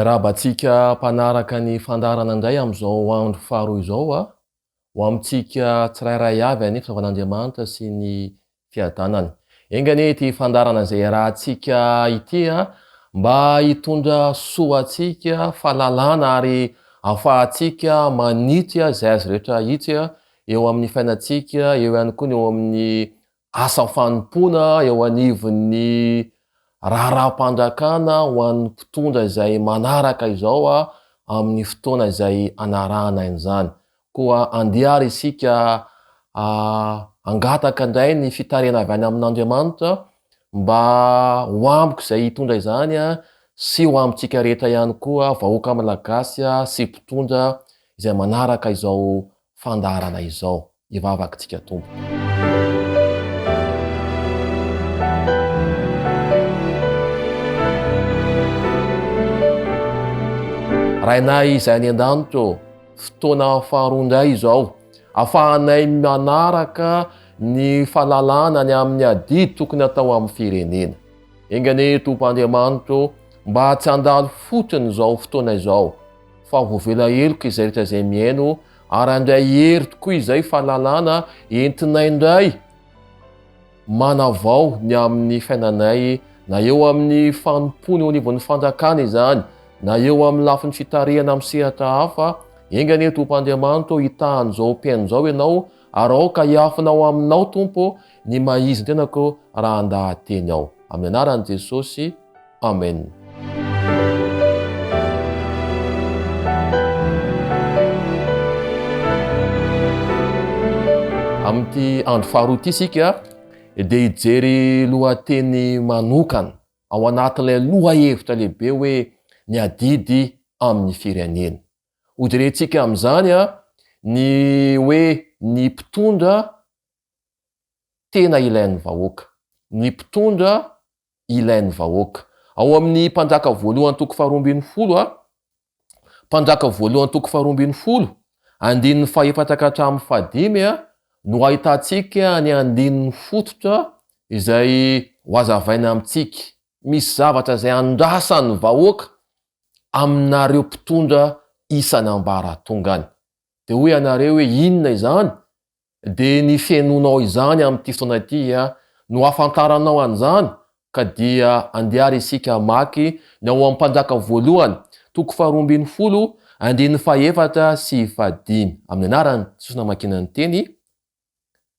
Miarahaba antsika mpanaraka ny fandaharana indray amin'izao andro faharoa izao a. Ho amintsika tsirairay avy anie fitaovan'Andriamanitra sy ny fiadanany. Enga anie ity fandaharana izay iarahantsika ity a, mba hitondra soa antsika, fahalalana ary ahafahantsika manitsy izay azo rehetra ahitsy eo amin'ny fiainantsika, eo ihany koa ny eo amin'ny asa fanompoana eo anivon'ny raharaham-panjakana ho an'ny mpitondra izay manaraka izao amin'ny fotoana izay anarahana an'izany. Koa andeha ary isika hangataka indray ny fitarihana avy any amin'Andriamanitra mba ho amiko izay hitondra izany sy ho amintsika rehetra ihany koa vahoaka Malagasy sy mpitondra izay manaraka izao fandaharana izao. Hivavaka tsika Tompo. Rainay izay any an-danitra ô, fotoana faharoa indray izao, afahanay manaraka ny fahalalana ny amin'ny adidy tokony atao amin'ny firenena. Enga anie Tompo Andriamanitra ô, mba tsy handalo fotsiny izao fotoana izao, fa voavela heloka izay rehetra izay mihaino ary handray hery tokoa izay fahalalana entinay indray manavao ny amin'ny fiainanay na eo amin'ny fanompoana eo anivon'ny fanjakana izany na eo amin'ny lafiny fitarihana amin'ny sehatra hafa. Enga anie Tompo Andriamanitra ô hitaha an'izao mpihaino izao Ianao ary aoka hiafina ao aminao Tompo ny maha-izy ny tenako raha handaha-teny ao. Amin'ny anaran'i Jesosy. Amen. Amin'ity andro faharoa ity isika dia hijery lohateny manokana ao anatin'ilay lohahevitra lehibe hoe ny adidy amin'ny firenena. Hojerentsika amin'izany ny hoe ny mpitondra tena ilain'ny vahoaka. Ny mpitondra ilain'ny vahoaka. Ao amin'ny Mpanjaka voalohany toko faharoa ambin'ny folo a, Mpanjaka voalohany toko faharoa ambin'ny folo, andininy fahefatra ka hatramin'ny fahadimy a, no ahitantsika ny andininy fototra izay ho hazavaina amintsika. Misy zavatra izay andrasan'ny vahoaka aminareo mpitondra isan'ambaratongany. Dia hoy ianareo hoe inona izany? Dia ny fihenoanao izany amin'ity fotoana ity no ahafantaranao an'izany, ka dia andeha ary isika hamaky ny ao amin'ny Mpanjaka voalohany, toko faharoa ambin'ny folo, andininy fahefatra sy fahadimy. Amin'ny anaran'i Jesosy namakiana ny teny,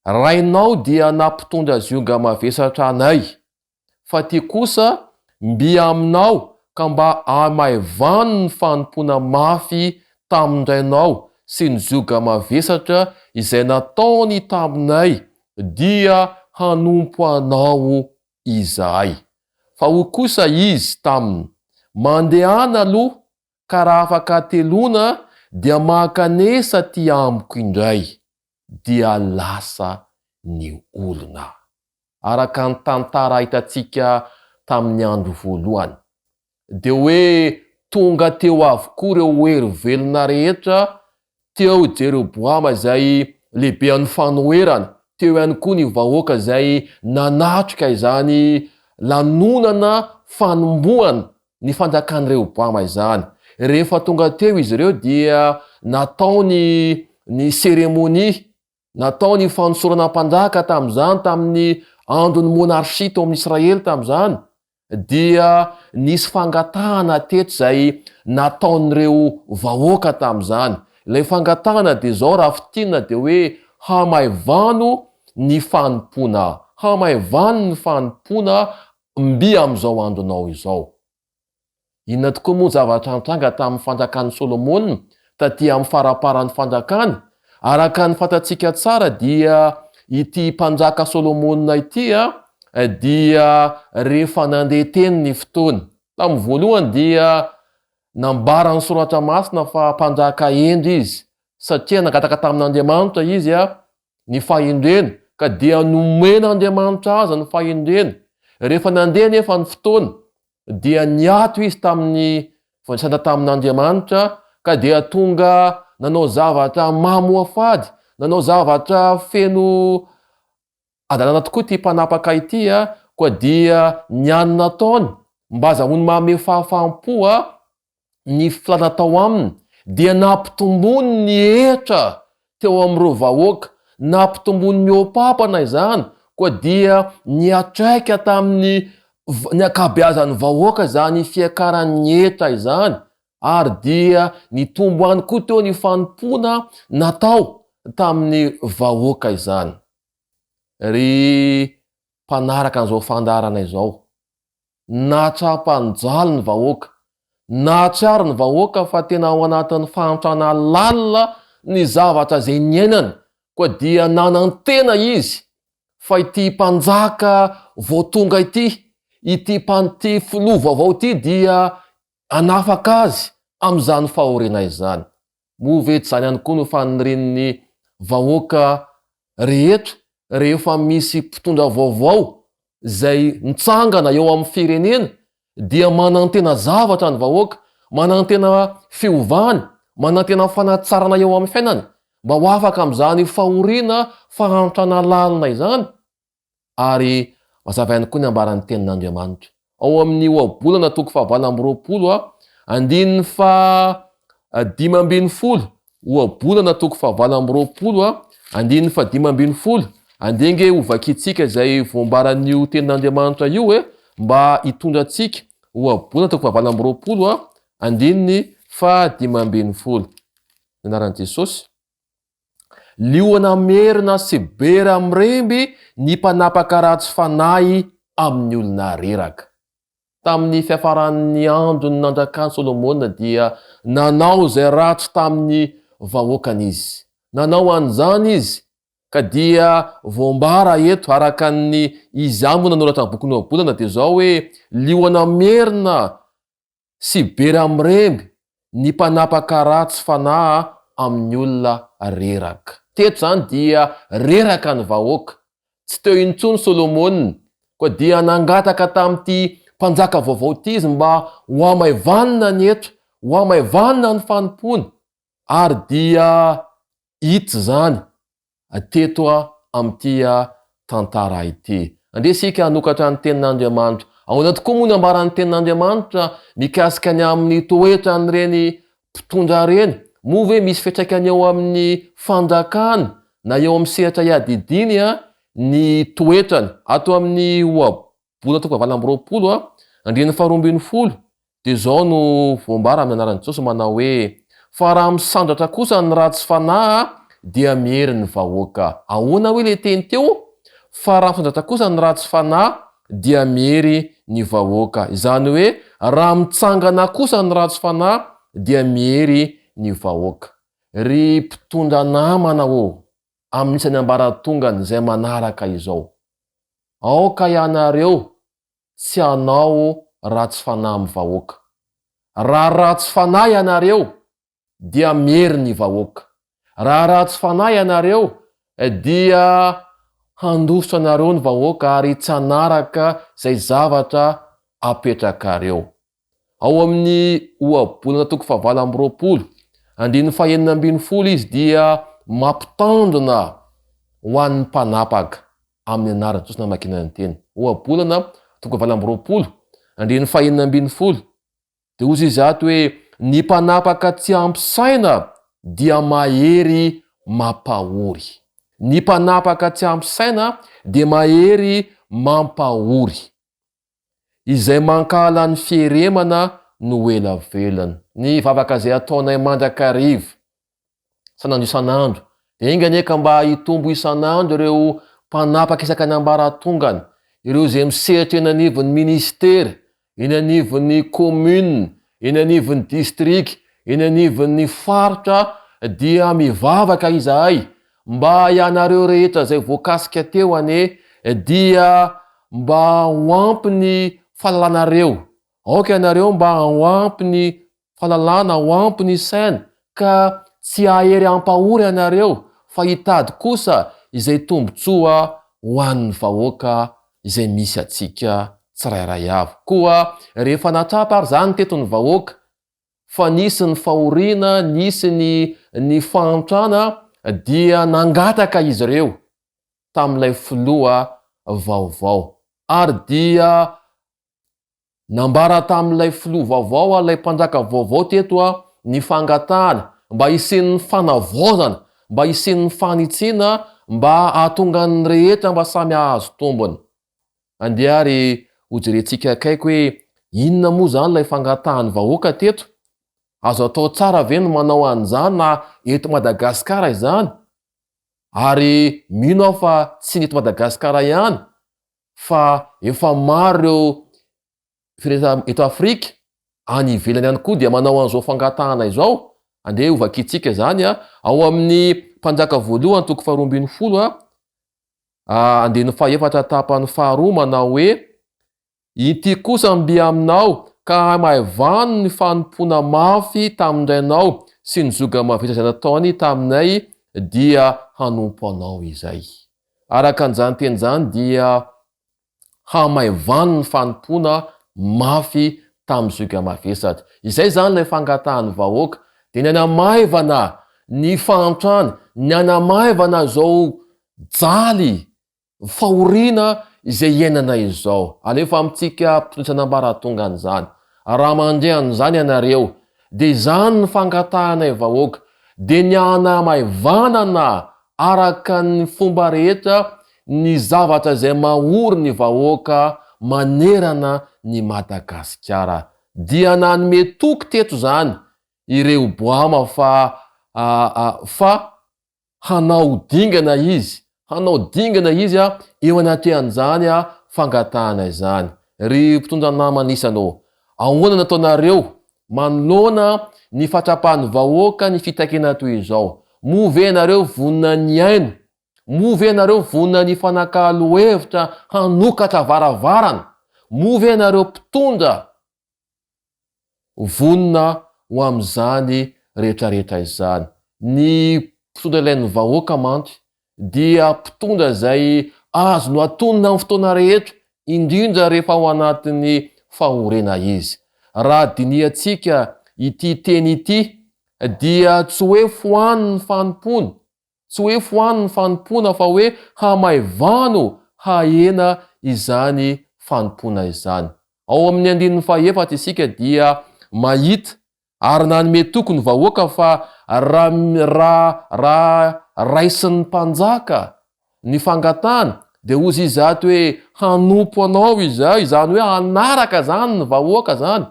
Rainao dia nampitondra zioga mavesatra anay, fa ty kosa mby aminao ka mba amaivano ny fanompoana mafy tamin-drainao sy ny zioga mavesatra izay nataony taminay dia hanompo anao izahay. Fa hoy kosa izy taminy, Mandehana aloha ka raha afaka hateloana dia mankanesa aty amiko indray. Dia lasa ny olona. Araka ny tantara hitantsika tamin'ny andro voalohany, dia hoe tonga teo avokoa ireo hery velona rehetra, teo i Jeroboama izay lehibean'ny fanoherana, teo ihany koa ny vahoaka izay nanatrika izany lanonana fanombohana ny fanjakan'i Rehoboama izany. Rehefa tonga teo izy ireo dia natao ny ny seremonia Natao ny fanosorana mpanjaka tamin'izany tamin'ny andron'ny monarchie tao amin'ny Israely tamin'izany dia nisy fangatahana teto izay nataon'ireo vahoaka tamin'izany. Ilay fangatahana dia izao raha fintinina dia hoe hamaivano ny fanompoana, hamaivano ny fanompoana mby amin'izao andronao izao. Inona tokoa moa ny zavatra nitranga tamin'ny fanjakan'i Solomona taty amin'ny faramparan'ny fanjakany? Araka ny fantatsika tsara dia ity mpanjaka Solomona ity dia rehefa nandeha teny ny fotoana. Tamin'ny voalohany dia nambaran'ny Soratra Masina fa mpanjaka hendry izy satria nangataka tamin'Andriamanitra izy ny fahendrena, ka dia nomen'Andriamanitra azy ny fahendrena. Rehefa nandeha anefa ny fotoana, dia niato izy tamin'ny fandraisana tamin'Andriamanitra, ka dia tonga nanao zavatra mamoafady, nanao zavatra feno hadalana tokoa ity mpanapaka ity, koa dia ny any nataony mba azahoany manome fahafaham-po. ny filàna tao aminy dia nampitomboiny ny hetra teo amin'ireo vahoaka, nampitomboiny mihoa-pampana izany, koa dia niantraika tamin'ny ny ankabeazan'ny vahoaka izany fiakaran'ny hetra izany, ary dia nitombo ihany koa teo ny fanompoana natao tamin'ny vahoaka izany. Ry mpanaraka an'izao fandaharana izao, Nahatsapa nijaly ny vahoaka. Nahatsiaro ny vahoaka fa tena ao anatin'ny fahantrana lalina ny zavatra izay niainany, koa dia nanantena izy fa ity mpanjaka vao tonga ity, ity ity filoha vaovao ity dia hanafaka azy amin'izany fahoriana izany. Moa ve tsy izany ihany koa no fanirian'ny vahoaka rehetra rehefa misy mpitondra vaovao izay mitsangana eo amin'ny firenena dia manantena zavatra ny vahoaka, manantena fiovana, manantena fanatsarana eo amin'ny fiainany mba ho afaka amin'izany fahoriana fahantrana lalina izany? Ary mazava ihany koa ny ambaran'ny Tenin'Andriamanitra. Ao amin'ny Ohabolana toko fahavalo amby 20, andininy faha 15, Ohabolana toko fahavalo amby 20, andininy faha 15, andeha ange hovakintsika izay voambaran'io Tenin'Andriamanitra io e, mba hitondra antsika. Ohabolana toko fahavalo amby 20, andininy faha 15. Ny anaran'i Jesosy. Liona merina sy bera miremby ny mpanapaka ratsy fanahy amin'ny olona reraka. Tamin'ny fiafaran'ny andron'ny nanjakan'i Solomona dia nanao izay ratsy tamin'ny vahoakany izy. Nanao an'izany izy ka dia voambara eto araka ny izy ihany moa nanoratra ny bokin'ny Ohabolana dia izao hoe liona merina sy bera miremby ny mpanapaka ratsy fanahy amin'ny olona reraka. Teto izany dia reraka ny vahoaka. Tsy teo intsony Solomona, koa dia nangataka tamin'ity mpanjaka vaovao ity izy mba hohamaivanina ny hetra, hohamaivanina ny fanompoana, ary dia hita izany teto amin'ity tantara ity. Andeha isika hanokatra ny Tenin'Andriamanitra. Ahoana tokoa moa no ambaran'ny Tenin'Andriamanitra mikasika ny amin'ny toetran'ireny mpitondra ireny? Moa ve misy fiantraikany eo amin'ny fanjakany na eo amin'ny sehatra iadidiany ny toetrany? Ato amin'ny Ohabolana toko fahavalo amby 20, andininy faharoa ambin'ny folo, Dia izao no voambara amin'ny anaran'i Jesosy manao hoe, Fa raha misandratra kosa ny ratsy fanahy dia miery ny vahoaka. Ahoana hoe ilay teny teo? Fa raha misandratra kosa ny ratsy fanahy dia miery ny vahoaka. Izany hoe raha mitsangana kosa ny ratsy fanahy dia miery ny vahoaka. Ry mpitondra namana ô, amin'ny isan'ny ambaratongany izay manaraka izao. Aoka ianareo tsy hanao ratsy fanahy amin'ny vahoaka. Raha ratsy fanahy ianareo dia miery ny vahoaka. Raha ratsy fanahy ianareo dia handositra anareo ny vahoaka ary tsy hanaraka izay zavatra apetrakareo. Ao amin'ny Ohabolana toko fahavalo amby 20, andininy fahenina ambin'ny folo izy dia mampitandrina ho an'ny mpanapaka amin'ny anaran'i Jesosy namakiana ny teny. Ohabolana toko fahavalo amby 20, andininy fahenina ambin'ny folo dia hozy izy ato hoe ny mpanapaka tsy ampy saina dia mahery mampahory. Ny mpanapaka tsy ampy saina dia mahery mampahory. Izay mankahala ny fieremana no ela velona. Ny vavaka izay ataonay mandrakariva, isan'andro isan'andro, dia enga anie ka mba hitombo isan'andro ireo mpanapaka isaka ny ambaratongany, ireo izay misehatra eny anivon'ny ministera, eny anivon'ny commune, eny anivon'ny district, eny anivon'ny faritra, dia mivavaka izahay Mba ianareo rehetra izay voakasika teo anie dia mba ho ampy ny fahalalanareo. Aoka ianareo mba ho ampy ny fahalalana, ho ampy ny saina, ka tsy hahery hampahory anareo fa hitady kosa izay tombontsoa ho an'ny vahoaka izay misy antsika tsirairay avy. Koa rehefa nahatsapa ary izany teto ny vahoaka fa nisy ny fahoriana, nisy ny ny fahantrana dia nangataka izy ireo tamin'ilay filoha vaovao ary dia Nambara tamin'ilay filoha vaovao, ilay mpanjaka vaovao teto ny fangatahana mba hisian'ny fanavaozana, mba hisian'ny fanitsiana mba hahatonga ny rehetra mba samy hahazo tombony. Andeha ary hojerentsika akaiky hoe inona moa izany ilay fangatahan'ny vahoaka teto? Azo atao tsara ve ny manao an'izany na eto Madagasikara izany? Ary mino aho fa tsy ny eto Madagasikara ihany fa efa maro ireo firenena eto Afrika, any ivelany ihany koa dia manao an'izao fangatahana izao. Andeha hovakintsika izany ao amin'ny Mpanjaka voalohany toko faharoa ambinifolo andininy fahefatra tapany faharoa manao hoe, Ity kosa mby aminao, ka hamaivano ny fanompoana mafy tamin-drainao sy ny zoga mavesatra izay nataony taminay, dia hanompo anao izay. Araka an'izany teny izany dia hamaivano ny fanompoana mafy tamin'ny zoga mavesatra. Izay izany ilay fangatahan'ny vahoaka, dia ny hanamaivana ny fahantrana, ny hanamaivana izao jaly fahoriana izay iainana izao. Alefa amintsika mpitondra isan'ambaratongany izany. Raha mandre an'izany ianareo, dia izany ny fangatahanay vahoaka, dia ny hanamaivanana araka ny fomba rehetra ny zavatra izay mahory ny vahoaka manerana ny Madagasikara. Dia nanome toky teto izany i Rehoboama fa fa Hanao dingana izy, hanao dingana izy eo anatrehan'izany fangatahana izany. Ry mpitondra namana isany ô, ahoana no ataonareo manoloana ny fahatsapan'ny vahoaka ny fitakiana toy izao? Moa ve ianareo vonona ny hihaino? Moa ve ianareo vonona ny hifanakalo hevitra hanokatra varavarana? Moa ve ianareo mpitondra vonona ho amin'izany rehetrarehetra izany. Ny mpitondra ilain'ny vahoaka mantsy dia mpitondra izay azo nohatonina amin'ny fotoana rehetra, indrindra rehefa ao anatin'ny fahoriana izy. Raha dinihantsika ity teny ity dia tsy hoe foano ny fanompoana, Tsy hoe foano ny fanompoana fa hoe hamaivano hahena izany fanompoana izany. Ao amin'ny andininy fahefatra isika dia mahita ary nanome toky ny vahoaka fa raha raha raha raisin'ny mpanjaka ny fangatahana dia hozy izy ato hoe hanompo anao izahay, izany hoe hanaraka izany ny vahoaka izany.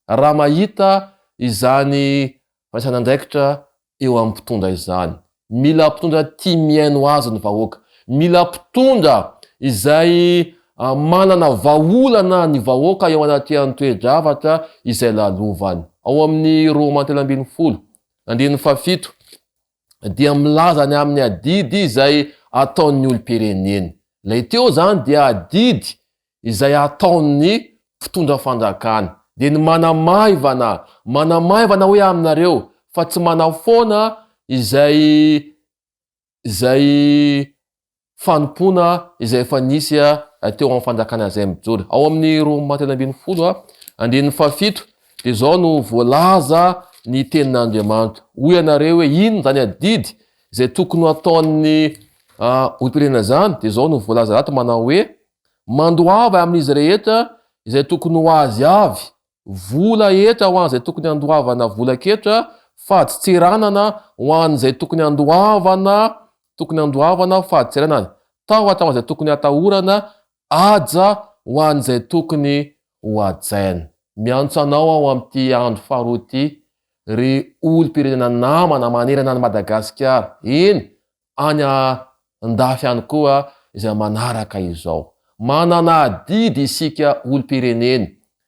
raha mahita izany fandraisan'andraikitra eo amin'ny mpitondra izany. Mila mpitondra tia mihaino azy ny vahoaka. Mila mpitondra izay manana vahaolana ny vahoaka eo anatrehan'ny toe-javatra izay lalovany. Ao amin'ny Roma 13, andininy fahafito dia milaza ny amin'ny adidy izay ataon'ny olom-pirenena. Ilay teo izany dia adidy izay ataon'ny mpitondra fanjakana dia ny manamaivana, manamaivana hoe aminareo fa tsy manafoana izay izay fanompoana izay efa nisy teo amin'ny fanjakana izay mijoro. Ao amin'ny Roma 13 andininy fahafito dia izao no voalaza ny tenin'Andriamanitra. Hoy ianareo hoe inona izany adidy izay tokony ho ataon'ny olom-pirenena izany? Dia izao no voalaza ato manao hoe Mandoava amin'izy rehetra izay tokony ho azy avy, vola hetra ho an'izay tokony handoavana volan-ketra, fadintseranana ho an'izay tokony handoavana tokony handoavana fadintseranana, tahotra ho an'izay tokony hatahorana, haja ho an'izay tokony ho hajaina. Miantso anao aho amin'ity andro faharoa ity, ry olom-pirenena namana manerana an'i Madagasikara, eny, any an-dafy any koa izay manaraka izao. Manana adidy isika olom-pirenena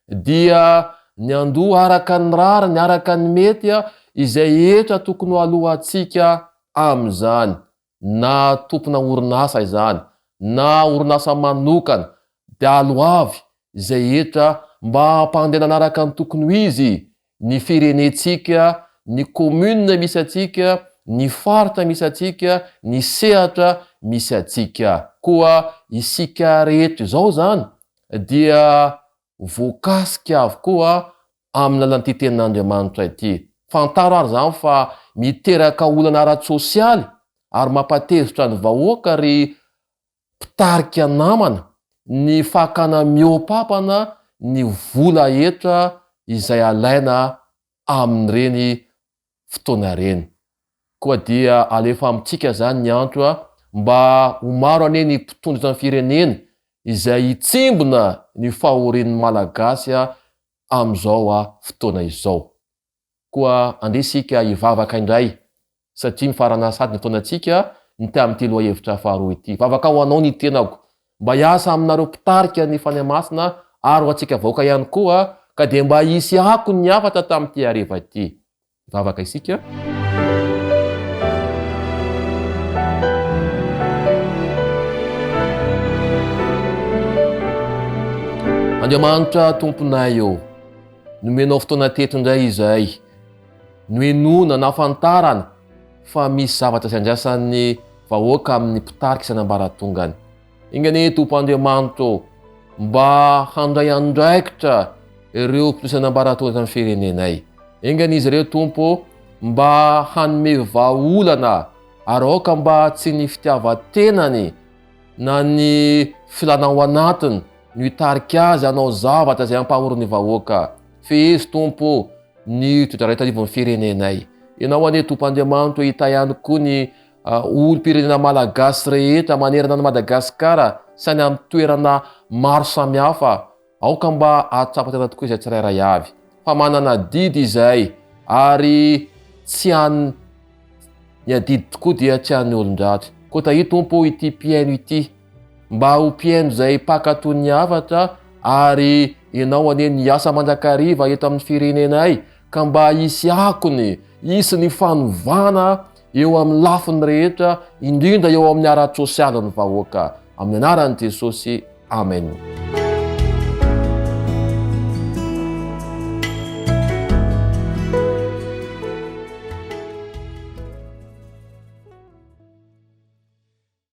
dia ny handoa araka ny rariny, araka ny mety izay hetra tokony ho aloantsika amin'izany, na tompona orinasa izany, na orinasa manokana, dia aloavy izay hetra mba hampandehanana araka ny tokony ho izy ny firenentsika, ny commune misy antsika, ny faritra misy antsika, ny sehatra misy antsika. Koa isika rehetra izao izany dia voakasika avokoa amin'ny alalan'ity tenin'Andriamanitra ity. Fantaro ary izany fa miteraka olana ara-tsosialy ary mampatezitra ny vahoaka ry mpitarika namana ny fakana mihoa-papana. ny vola hetra izay alaina amin'ireny fotoana ireny. Koa dia alefa amintsika izany ny antso mba ho maro anie ny mpitondra ny firenena izay hitsimbina ny fahorian'ny Malagasy amin'izao fotoana izao. Koa andeha isika hivavaka indray satria mifarana sady ny fotoanantsika ny tamin'ity lohahevitra faharoa ity. Vavaka ho anao ny tenako mba hiasa aminareo mpitarika ny Fanahy Masina ary ho antsika vahoaka ihany koa ka dia mba hisy akony ny hafatra tamin'ity hariva ity. Hivavaka isika. Andriamanitra Tomponay ô, nomenao fotoana teto indray izahay, nohenoina, nahafantarana fa misy zavatra izay andrasan'ny vahoaka amin'ny mpitarika isan'ambaratongany. Enga anie Tompo Andriamanitra ô, mba handray andraikitra ireo mpitondra isan'ambaratonga ny firenenay. Enga anie izy ireo Tompo ô, mba hanome vahaolana ary aoka mba tsy ny fitiavan-tenany na ny filana ao anatiny no hitarika azy hanao zavatra izay hampahory ny vahoaka. Fehezo Tompo ô, ny toe-draharaha eto anivon'ny firenenay. Ianao anie Tompo Andriamanitra ô, hitahy ihany koa ny olom-pirenena malagasy rehetra manerana an'i Madagasikara sy any amin'ny toerana maro samihafa. Aoka mba hahatsapa tena tokoa izay tsirairay avy fa manana adidy izahay ary tsy an ny adidy tokoa dia tsy an'ny olon-dratsy. Koa tahio Tompo ity mpihaino ity mba ho mpihaino izay mpankatò ny hafatra ary Ianao anie ny hiasa mandrakariva eto amin'ny firenenay ka mba hisy akony, hisy ny fanovana eo amin'ny lafiny rehetra, indrindra eo amin'ny ara-tsosialin'ny vahoaka. Amin'ny anaran'i Jesosy, Amen.